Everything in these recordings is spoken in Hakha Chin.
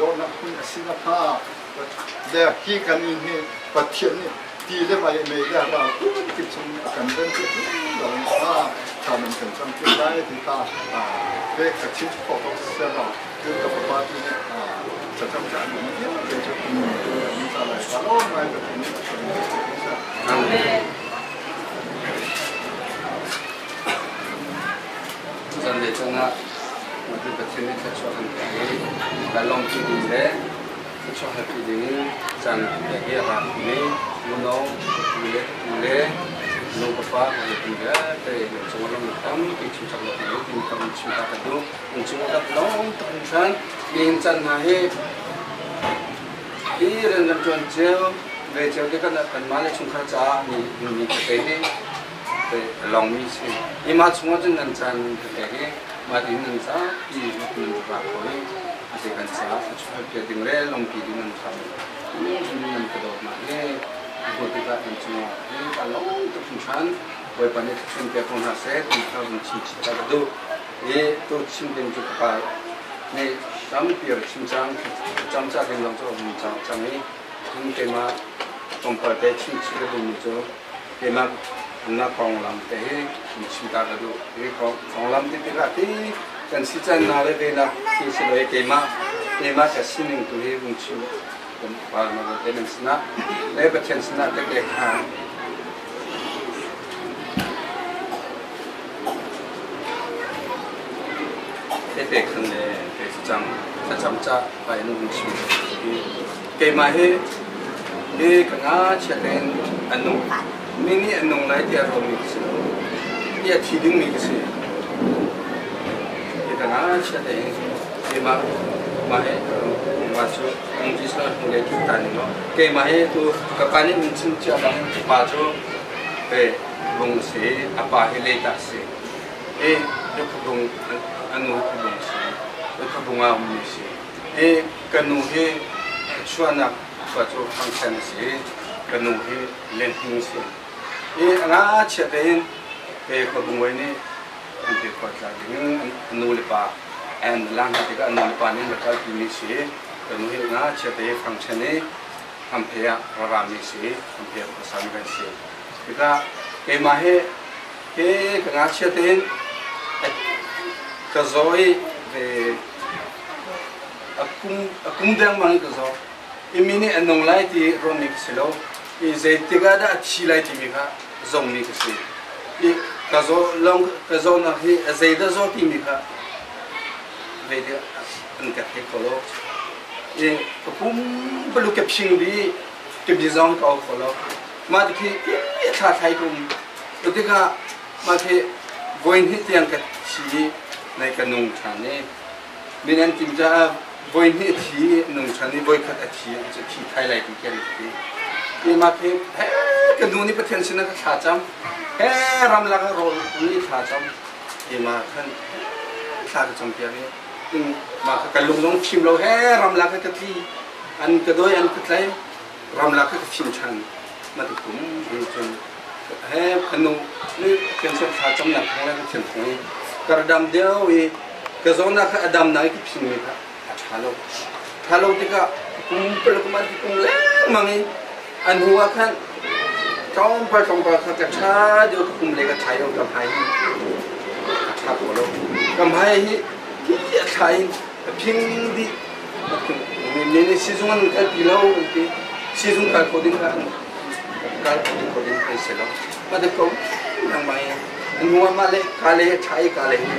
dornak hmun a si nakhnga le hi kan inn hi Pathian nih ti le mei mei le ral kip chung a kan ven piak lo nakhnga thla nan kan cam piak lai ti kha te ka chim khawh ko seh law cun ka fapa tu nih thlacam caan in vialte cu an ca lai ka lawm ngai Pathian nih a kan Amen. Zanlei caan ah Matu Pathian nih thluachuah kan pek i kan lawmpi ding le thluachuah halpi ding in caan kan pek i a ra mi uno pu le pu le nu papa ka pi vialte nan cung ah lawmnak tampi chim chak lo kan tin kam chim ta ka duh nan cung ah lawm tuk hringhran nihin caan hna hi hi rian kan ṭuan cio ve cio te kan kanmah le chungkhar caah ni ni tete hi lawngmi si. Hi mah chungah cun nan caan ka pek i mah tin nan zapi nan ra kho i ate kan caah chuahpiak ding le lawmpi ding nan hram nan ka dawt mah hi hmu tikah nan cungah hi ka lawm tuk hringhran. Bawipa nih thluachuah pek ko hna seh ti kha vun chim chih ta ka duh. I tu chim ding cu ka pa nih tampi rak chim cang cam ca ding zong cu a vun cang cang i cun keimah tlawmpal te chim chih ka duhmi cu keimah na konglam te hi in chim ta ka duh. Hi konglam ti tikah ti kan si can na le ve nak ti si lo i keimah keimah ka sining tu hi vung chim kan pa na te nan sinah le Pathian sinah te te kha te te khan le te cang thlacam ca pa in vung chim keimah hi hi ka nga chia tein a nung mi nih a nung lai tiah ruahmi ka si lo ti a thi dingmi ka si hi ka nga chia tein keimah mah hi mah cu ung ti sila hnu le tu ta ning law keimah hi tu ka pa nih min chim cia bang ka pa cu pe bung si a pa hi leita si i bung a nu hi bung si bung ah ummi si i ka nu hi chuahnak khua cu Fangsen a si ka nu hi Lenhing a si. I a ngakchia tein pe khua bungoi nih an pe khua tla ding in a nu le pa an lang hna tikah a nu le pa nih an rak kalpi mi si. Ka nu hi ngakchia te Fangchen i Hramphe ah rarami si, Hramphe ah khuasa mi kan si. Tikah keimah hi hi ka ngakchia tein ka zaw i ve a kum dengmang in ka zaw. I mi nih a nung lai ti ruahmi ka si lo. I zeitik ah dah a thi lai timi kha zongmi ka si. I ka zaw long ka zawnak hi a zeidah zaw timi kha zeitik an ka thei kho lo. I ka pum balu ka phing dih ka bi zong ka au kho lo. Mah ti khi thla thlai ka um. Tikah mah khi voi hnih tiang ka thi nai ka nung ṭhan i Min an tim caah voi hnih a thi, nung ṭhan i voi khat a thi, cu thi thai lai ti khi an ti. Keimah khi he ka nu nih Pathian sinah ka thla cam, he ramlak ah rawl ul i thla cam, keimah khan thla ka cam piak i mah kha ka lung zong fim lo he ramlak ah ka tli, an ka dawi an ka tlai, ramlak ah ka fim ṭhan. Ma ti kum in cun he ka nu nih Pathian sin thla camnak thawng le Pathian thawng i ka ra dam deuh i ka zawtnak kha a damnak i ka phingmi kha a ṭha lo. Ṭha lo tikah kum palik kum an ti kum lengmang i a hnu ah khan tlawmpal tlawmpal kha ka ṭha deuh ka pum le ka ṭha i ka hmai hi a ṭha kho lo. Ka hmai hi hi a thla in a phing dih. Mi nih sizung an kalpi lo an ti. Sizung kal kho ding kha an kal kho ding an si lo. Mah te ko lengmang i a hnu ah mah le ka le ṭha i ka le hi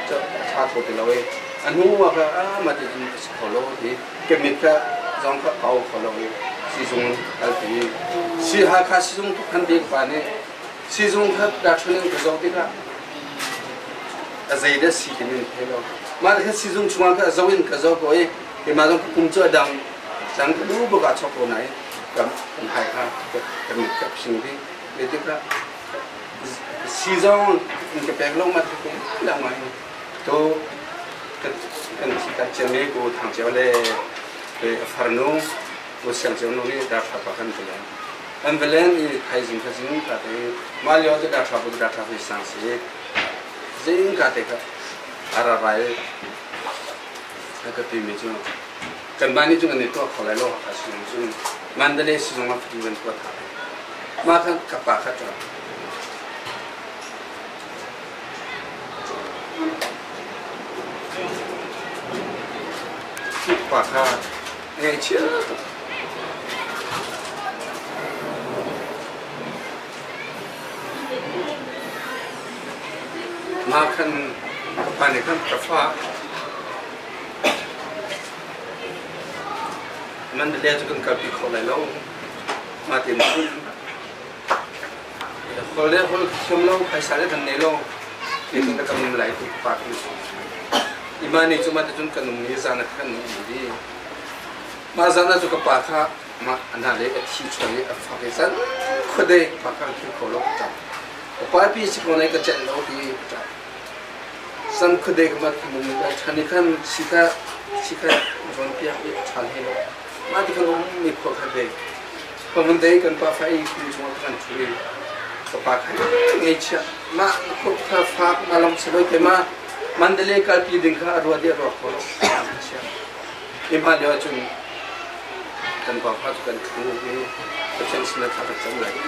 ṭha kho ti lo i a hnu ah kha ah mah ti cun a si kho lo ti ka mit kha zong kha ka au kho lo i sizung kalpi si Hakha sizung tu khan te pa nih sizung kha dah in ka zoh tikah a zei dah si timi thei lo mah kha sizung chungah kha zoh in ka zoh ko i keimah zong ka kum cu a dang cang ka lu bak ah chok ko na i kan hai kha ka mit ka phing dih le tikah si zong in ka pek lo ma ti kum lang mai to kan thi ta chiang me ko thang chiao le pe farnu ko siang chiao nu ni da tha pa kan te an velen i thaizing khazing ka te ma lio te da tha bu da tha hui sang si zing ka te ka ara rai A ka timi cu kanmah nih cun kan i tuah kho lai lo Hakha sizung cun Mandalay sizung ah fatu kan tuah tha. Mah khan ka pa kha ṭuan. Pa kha ngaihchia tuk. Mah khan ka pa nih khan ka fa Mandalay cu kan kalpi kho lai lo. Mah tin cun hol le hol thiam lo, phaisa le kan nei lo. Ti kan kan um lai tu pa kan si. Ima ni cu mah cun kan um ni zan ah kan um di. Mah zan ah cu ka pa kha mah ana le a thi chuan i a fak i zan khuadei pa kha thil kho lo ka ṭap. Ka pa pi si ko nai ka celh lo ti ka ṭap. Zan khuadei ka mat mung ka ṭhan i khan sika sika zawn piak i a ṭhan he lo. Mah ti kan um mi khua kha dei. Pamun dei kan pa fa i kum chungah kan ṭhu i ka pa kha ngeichia mah khua kha fak ma long si lo te ma Mandalay kalpi ding kha a ruat i a ruak kho lo. Ima lio ahcun kan pa fa cu kan ṭhu i Pathian sinah thla kan cam lai ti.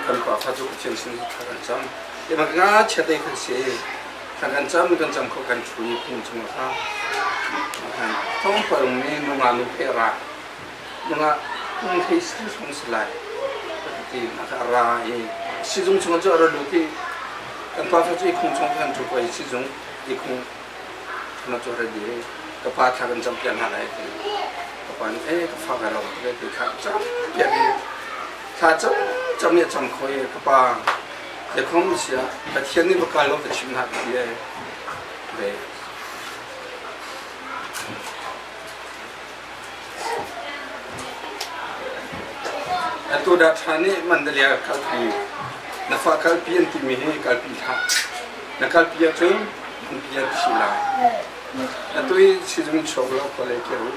Kan pa fa cu Pathian sin thla kan cam. Ima nga chiat ei kan si. Thla kan cam kan cam kho kan ṭhu i phung chungah kha thawngpang mi nunga nu he ra nunga tung thei si sung si lai ti a ra i sizung chung cu a ra lut i kan pa cu i khung chung kan ṭhu ko i sizung i khung na cu ra di ka pa thla kan cam piak hna lai ti ka pa nih e ka fa ka lo ti kha cam piak i thla cam cam i a cam kho i ka pa Biakhong sia Pathian nih va kai lo ka chim hna ti ai ve. Atu dah ṭha nih Mandalay kalpi na fa kalpi an timi hi kalpi hlah. Na kalpi ahcun an pi an thi lai. Atu i sizung chuak lo khua lei kir u.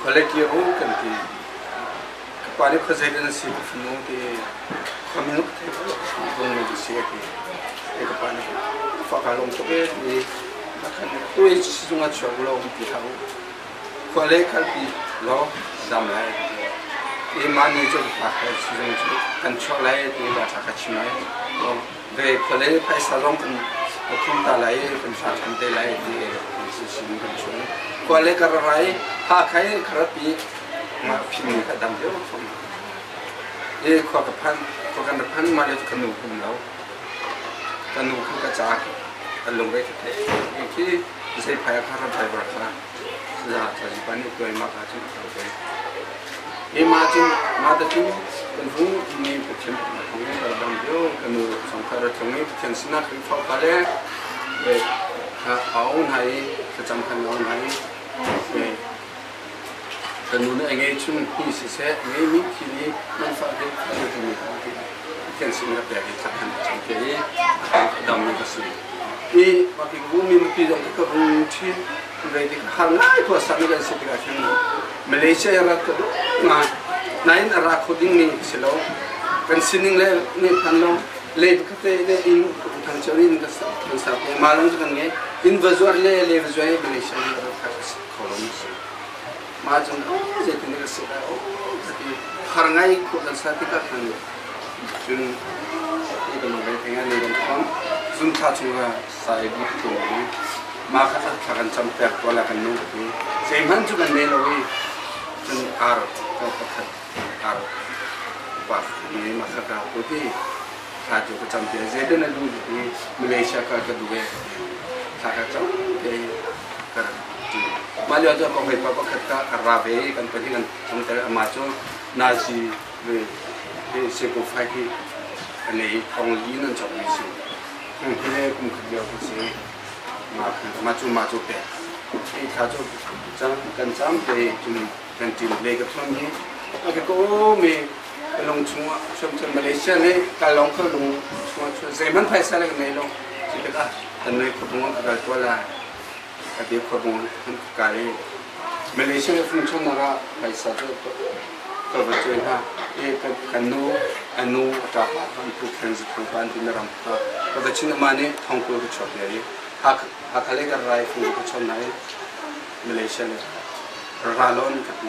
Khualeki u kan ti. Ka pa nih khuazei dah na si ka fanu ti khuami ka thei ko lungmi ka si a ti. E ka pa nih ka fa ka lung tuk e ti khan tu i sizung ah chuak lo ti hlah u. Khua le kalpi law dam lai ti. Mah ni cu ka fa sizung cu kan chuak lai ti da tha ka chim lai. Ve khua le phaisa zong kan khum ta lai kan sa than te lai ti sin kan chung. Khua le ka rai ha khai kharapi ma phim ni ka dam deuh phom. E khua ka phan khua kan phan ma le ka nu hum lo. Ka nu kha ka ca ka lungre ka thei. Khi zei phai kha ram driver kha za cha ji pan tuai ma ka chu ka ko e ma chu ma ta chu kan hu ni pathian thong ka dam yo kan nu song kha ra thong ni pathian sina kan phau ka le e ha aun hai ka cham khan aun hai e kan nu ne ngai chung hi si se ngai mi thi ni man fa de ka ni pathian sina pe ki khan cham ke i dam ni ka si i ma ki bu mi mi pi jong ka bu thi ve dik har ngai ko sa mi kan si tikah khin Malaysia rat ka duh ngai nain a ra kho ding ning si lo kan sining le ne than lo le khate le in than cheu in ka kan sa ke ma long kan nge in va zuar le le va zuai Malaysia ni rat kha kho lo mi si ma chung o je tin ka si la o ti har ngai ko kan sa tikah khan cun i kan ve theng ne kan khom zum tha chung ra sai bi tu ma kha thla kan cam piak ko la kan nu ti zeihmanh cu kan nei lo i cun ar ko pakhat ar pa ni ma kha ka ko ti thla cu ka cam te zei na du ti Malaysia ka ka du e thla ka cam te ka ti ma lio cu ko hoi pa pakhat ka ra ve kan pahnih kan chung ter ama cu Nazi le se ko fai hi anei thong li nan chok mi si hi le kum khat lio ka si ma cu ma cu pe ei thla cu cang kan cam te cun kan ṭin le ka thon hi a ka ko mi Ka lung chungah cun Malaysia le ka lawng ka lung chungah cun zeihmanh phaisa le ka ngei lo. Cu tikah kan nei khuabung ah ka kal tuah lai. Ka ti khuabung ah kan ka kai i Malaysia le fungchonnak ah phaisa cu ka va cuai hna. I kan nu a nu a ṭapa an pu Khen Zathang pa an ti Mirang pa ka va chin amah nih thongkul ka chuak ve i Hakha le ka rai fung ka chon hna i Malaysia le ralon ka ti.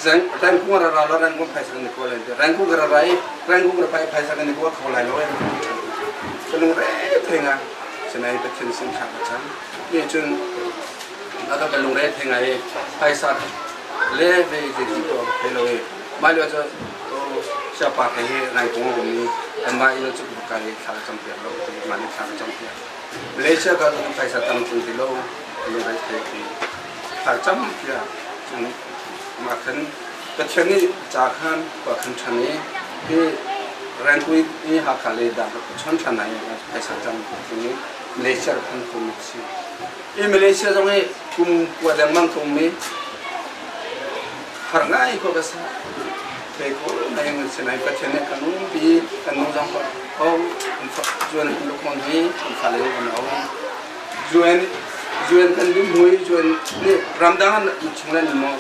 Rengkung ra ra lo rengkung phaisa kan i kawl lai rengkung ka ra rai rengkung ra pai phaisa kan i kawl kho lai lo ai ka lung re thei ngai sinai Pathian sin thla ka cam ni cun aka ka lung re thei ngai phaisa le ve je ti to thei lo i mai lo cu to siapa the hi rengkung a um i anmah ino cu ka i thla ka cam piak lo mah nih thla ka cam piak Malaysia ka phaisa tam tung ti lo lung re thei ti thla cam piak. Cun mah khan Pathian nih ca khan khua khan ṭhan i hi Rengkui i Hakha lei dah ka chon ṭhan ai phaisa cang ti Malaysia khan kum a si. I Malaysia zong hi kum kua lengmang ka um i har ngai ko ka sa. Thei ko nai ngan sinai Pathian nih kan um pi kan nung zong ko ho zuan lukmon hi kan fale kan o. Zuan zuan kan dum hui zuan nih ramdang an chung le maw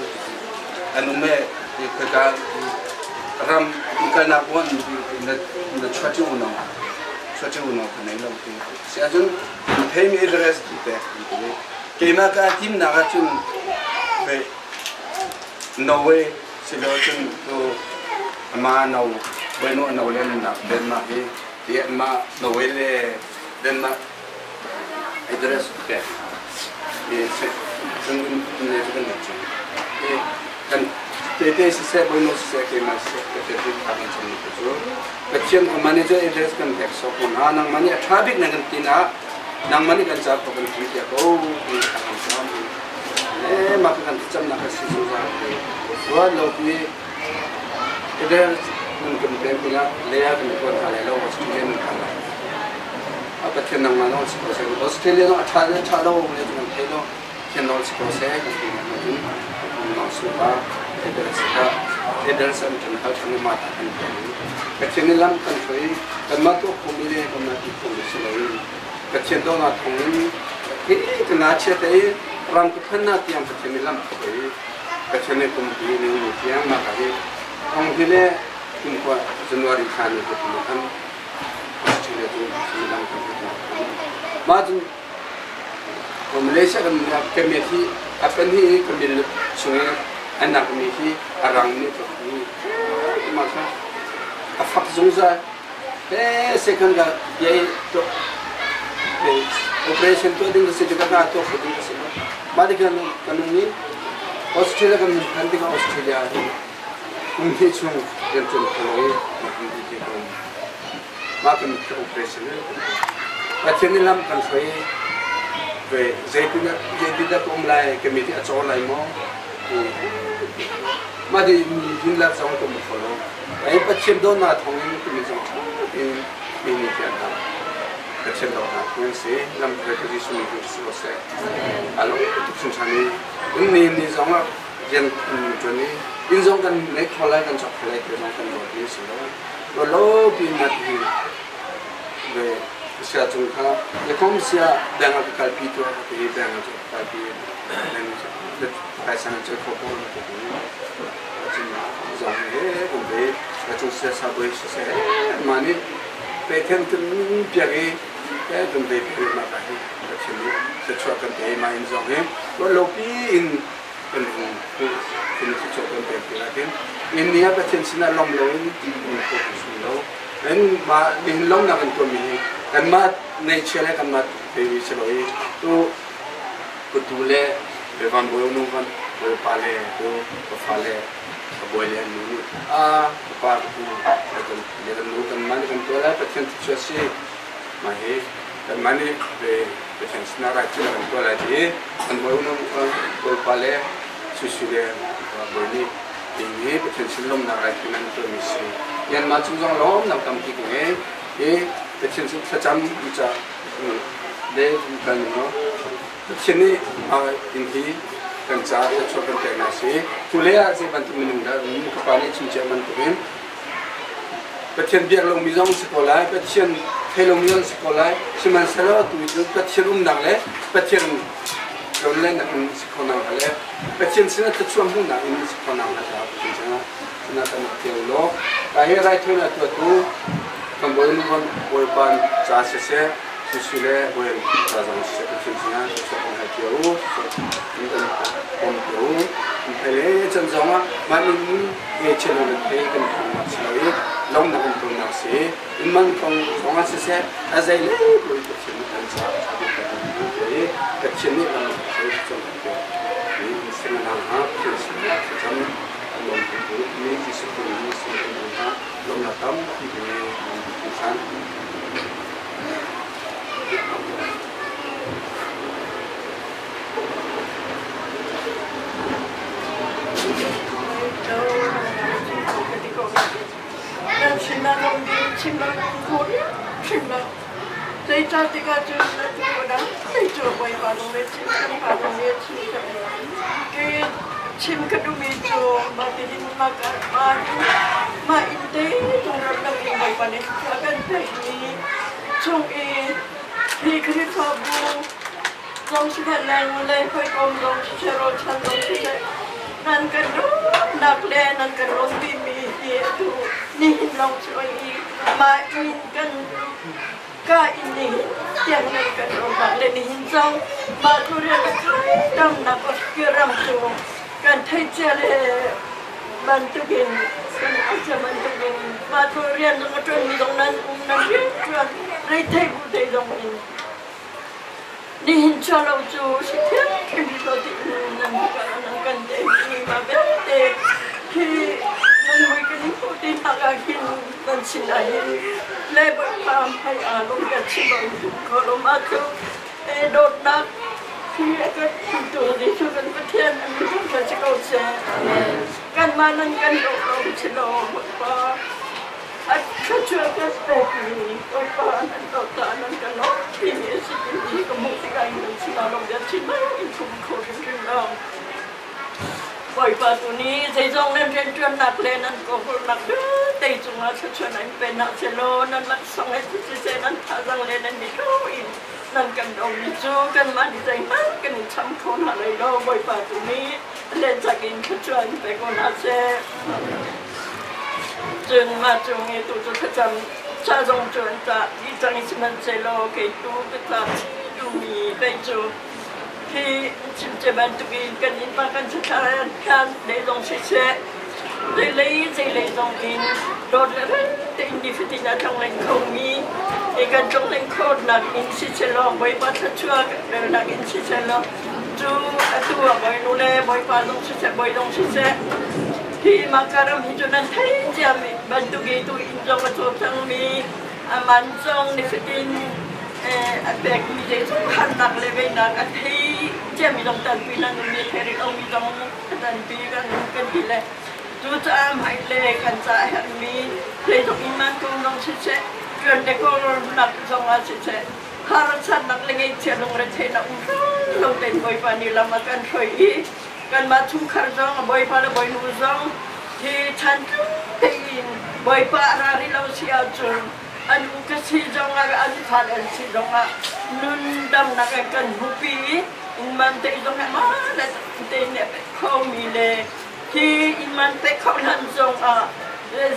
an um e khaka ram kalnak pon na na chuati uno chuati uno kan nei lo ti si ahcun thei mi address ti pek keimah ka tim nak ahcun ve Norway silo cun tu ama no bueno no le nak Denmark hi ti ma Norway le Denmark address pek i cun ne cu kan cang i kan tete siseh boino siseh keimah siseh ka te bik kan cang mi cu Pathian ka manager address kan pek sok ko hna nangmah nih a ṭha bik na kan tin ah nangmah nih kan ca ko kan ṭum piak ko ti kan cam e mah kan thlacamnak a si zungzal ruat lo pi address kan kan pek pinah lea kan kuat hna lai lo Australia nan kal lai. Pathian nangmah nawl si ko seh. Australia zong a ṭha le ṭha lo le kan thei lo. Pathian nawl si ko seh kan ti na cun nawl supa address an kan hal ṭhan ma ta kan ti. Pathian nih lam kan hruai kanmah tuah khomi le kanmah ti khomi si lo in Pathian dawtnak thawng in hi ka chia te i ram ka phan na tiang Pathian nih lam hruai Pathian nih kum hi ni ni tiang mah ka hi thong hi le kum kua January thla ni ka ti khan Australia cu lam kan mah cun Malaysia kan kami hi apan hi kami sungai anak mi hi arang ni to ni mah kha a fak zungzal te second ga ye to operation to ding si ka ka to kho ding si ma di kan kan ni Australia kan kan ding Australia kum hnih chung rianṭuan kho lo i mah kan ti te ko. Mah kan operation Pathian nih lam kan hruai ve zeitindah zeitindah ka um lai ka mi a caw lai maw mah di hin lak zong ka um kho lo ai Pathian dawtnak thawng in ka mi zong ṭha tein mi nih hian hna Pathian dawtnak thawng in si lam hruai ka Jesuh nih si ko seh alo tuk hringhran i in ni ni zong ah rian ṭuan i inn zong kan nei kho lai kan cawk kho lai ti zong kan ruat mi si lo rualo pi nat hi ve sia cung kha le sia bank ah ka kalpi tu ka ti bank ah ka kalpi bank phaisa nan choi kho ko na ti cun zong he um ve ka cung sia sa boi si se ma nih pe then kan piak i ke kan ve pe ma ka hi ka chim i thluachuah kan pe ma in zong hi rualo pi in kan hung kan thluachuah kan pek ti ahhin India Pathian sinah lawm loin kan kho sung lo kan mah nihin lawmnak kan tuahmi hi kanmah neihchia le kanmah peimi si lo i tu kutu le van bawi nu van bawi pa le tu ka fa le ka bawi le an nu nih a ka pa ka pu kan le kan nu kanmah nih kan tuah lai Pathian thluachuah si mah hi kanmah nih ve Pathian sinah rai cu kan tuah lai ti an bawi nu bawipa le Susu le bawi nih ding hi Pathian sin lawmnak rai khi nan tuahmi si. Myanmar chung zong lawmnak tampi ka ngei. Hi Pathian sin thlacam ca le kan no Pathian nih in hi Kan caah thluachuah kan peknak a si. Tulei ah zei bantuk minung dah um ka pa nih chim cia bantukin Pathian biak lomi zong si ko lai, Pathian thei lomi zong si ko lai. Sihmanhsehlaw atu cu Pathian umnak le Pathian tlonlennak in si kho nak le Pathian sinah thluachuah hmuhnak in si kho nak hnga Pathian sinah sinah kan rak teo law ka hi raithawinak tuahtu kan bawi Bawipa ca siseh Susu le Boen ca zong siseh Pathian sinah thluachuah kan hal cio u in kan pom cio u hmailei can zong ah mah ning ngeichia lung le thei kan thawngnak si lo i lawmnak kan tonnak si in man kong zong ah siseh a zei le bawi Pathian nih kan caah ṭha bik kan ti i Pathian nih lam kan cam kan pek i sinah ha Pathian sinah thlacam lawm kan tu mi Jesuh Khrih nih sin kan um ha lawmnak tampi kan ngei san. Chim ka duhmi cu mah tihin mah mah inn te cung ramdang in Bawipa nih a kan pekmi chung i hi Khrihfabu zong siseh le hawikom zong siseh ralchan zong siseh nan kan dawtnak le nan kan rawnpimi hi atu nihin lawng si lo i mah inn kan ka inn nih tiang nan kan rawnnak le nihin zong mah cu rian a khai damnak ram cu kan theih cia le bantukin kan cia bantukin mah cu rian zong a ṭuanmi zong nan um nan rian ṭuan reithei bu te zong in Nihin lo cu si thiamthiam ko ti nan nan kan te mi ma vialte khi nan mui kan in hmuh ti hna ah hin nan sin ah hin le Bawipa hmai ah lung kan chim lo ko lo ma cu e dawtnak khi a kan tu Jesuh kan Pathian an min kan si ko seh kanmah nan kan dawt lo si lo Bawipa A thluachuah kan pekmi Bawipa nan dawtah nan ka lawm timi a si timi ka hmuh tikah in nan sinah lawm bia chim in chim kho hrimhrim lo. Bawipa tu nih zeizong nan rianṭuannak le nan kawhurnak vialte cungah thluachuah in pe hna sehlaw nan laksawng he siseh nan thazaang le nan mithlaw in nan kan domi cu kanmah nih zeihmanh kan in cham kho hna lai lo. Bawipa tu nih lencak in thluachuah in pe ko hna seh. Cun mah cung i tu cu thlacam ca zong cu an cah dih cang i sihmanhsehlaw kei tu ka ca chih duhmi kei cu hi chimcia bantukin kan innpa kan sathla hlan lei zong siseh zeilei zeilei zong in dawt le rem tein nifatin a tlongleng khomi i kan tlongleng khawhnak in sisehlaw Bawipa thluachuah relnak in sisehlaw cu atu ah Bawinu le Bawipa zong siseh Bawi zong siseh Hi makaram hi cu nan theih ciami bantuk i tu inn zong a caw cangmi a man zong nifatin a pekmi zeizong harnak le veinak a thei ciami zong tanpi nan ummi thei rih lomi zong a tanpi kan kan ti le cucaah hmai le kan ca a herhmi zeitluk in man kong zong siseh ṭuan le kawlnak zong ah siseh harsatnak le ngeihchiah lungretheihnak um hram lo tein Bawipa nih lam a kan hruai i kanmah chungkhar zong Bawipa le Bawinu zong hi chan tein Bawipa a ra rih lo si ahcun an u ka si zongah an fale an si zongah nun damnak an kan hmuhpi i innman te zong he mah le te nih a pek khomi le hi innman pek kho hlan zongah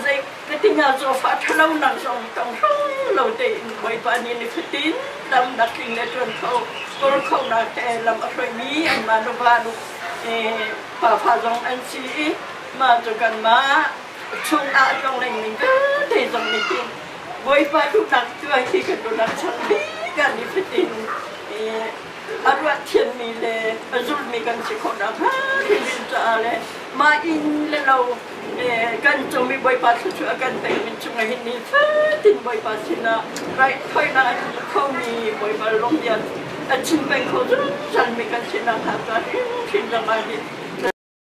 zei ka ti hna zawfa ṭhalonak zong tong hram lo tein Bawipa nih nifatin damnak tling le ṭuan kho kawl khonak he lam a hruaimi anmah nuva nu pafa zong an si i mah cu kanmah chungah tlongleng ning vialte zong nih hin Bawipa duhnak tuah hi kan duhnak chang bik ah nifatin a ruah thiammi le a zulmi kan si khawh nakhnga hrimhrim caah le mah inn le lo kan cung i Bawipa thluachuah kan pekmi chungah hin ni fatin Bawipa sinah raithawinak a tuah khomi Bawipa lawmhbia a chim peng kho zungzalmi kan si nakhnga ca hrimhrim zong ah hin.